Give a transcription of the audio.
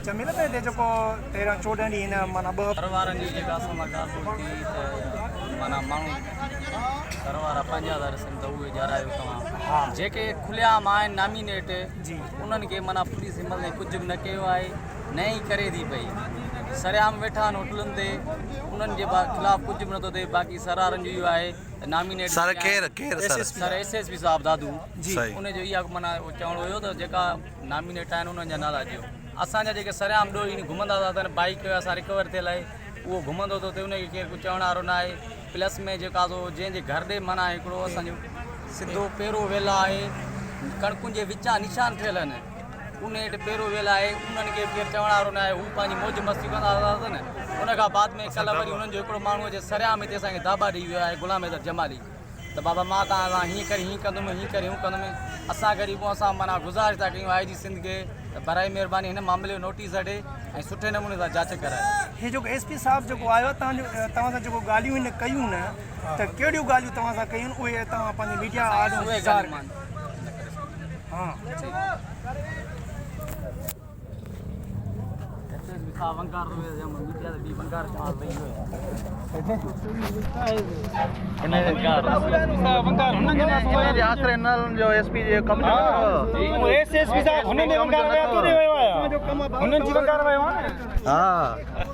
چميل ته هتي جيڪو 13 14 ڏينهن هن معنيٰ ٻه گهر وارن جي جيڪا اسان سان ڳالهه ٻولهه ٿي ته معنيٰ ماڻهو گهر وارا پنهنجا ٿا ڏسن ته اهي ڄارايو توهان جيڪي کليعام آهن نامينيٽ انهن کي معنيٰ پوليس هن مهل تائين ڪجهه به نه ڪيو آهي نه ئي ڪري ٿي پئي سرعام ويٺا آهن هوٽلن تي انهن جي خلاف ڪجهه به نٿو ٿئي باقي سرارن جو اهو آهي ته نامينيٽ سر ڪير ڪير sir sir S S P صاحب دادو صحيح ان جو اها معنيٰ چوڻ هيو ته جيڪا نامينيٽ آهن انهن جا نالا ڏيو اسان جا جيڪي سرعام ڏوهي آهن گهمندا ٿا اٿن بائيڪ اسان رڪور ٿيل آهي اهو گهمندو ٿو ٿئي ان کي ڪير ڪجهه چوڻ وارو نه آهي پلس ۾ جيڪا سو جنهن جي گهر ڏي معنيٰ هڪڙو اسان جو سڌو پيرو ويل آهي ڪڻڪن جي وچان نشان ٺهيل آهن ان هيٺ پيرو ويل آهي انهن کي به ڪير چوڻ وارو نه آهي هو پنهنجي موج مستي ڪندا ٿا اٿن ان کان بعد ۾ ڪلهه وري انهن جو هڪڙو ماڻهو اچي سرعام هتي اسان کي داٻا ڏئي ويو آهي غلام حيدر جمالي ته بابا مان توهان سان هيئن ڪري هيئن ڪندم هيئن ڪري هون ڪندم اسان غريبون اسان معنيٰ گذارش ٿا ڪيون آء جي سنڌ کي ته برائي مهرباني هن معاملي جو نوٽيس وٺي ۽ سٺي نموني سان جاچ ڪرائي. هي جيڪو ايس پي صاحب جيڪو آيو آهي توهان جو توهان سان جيڪو ڳالهيون هن ڪيون نه ته ڪهڙيون ڳالهيون توهان سان ڪيون اهي توهان پنهنجي ميڊيا آڏو اهي ظاهر ڳالهيون مان نه ڪري سگهندس. ها.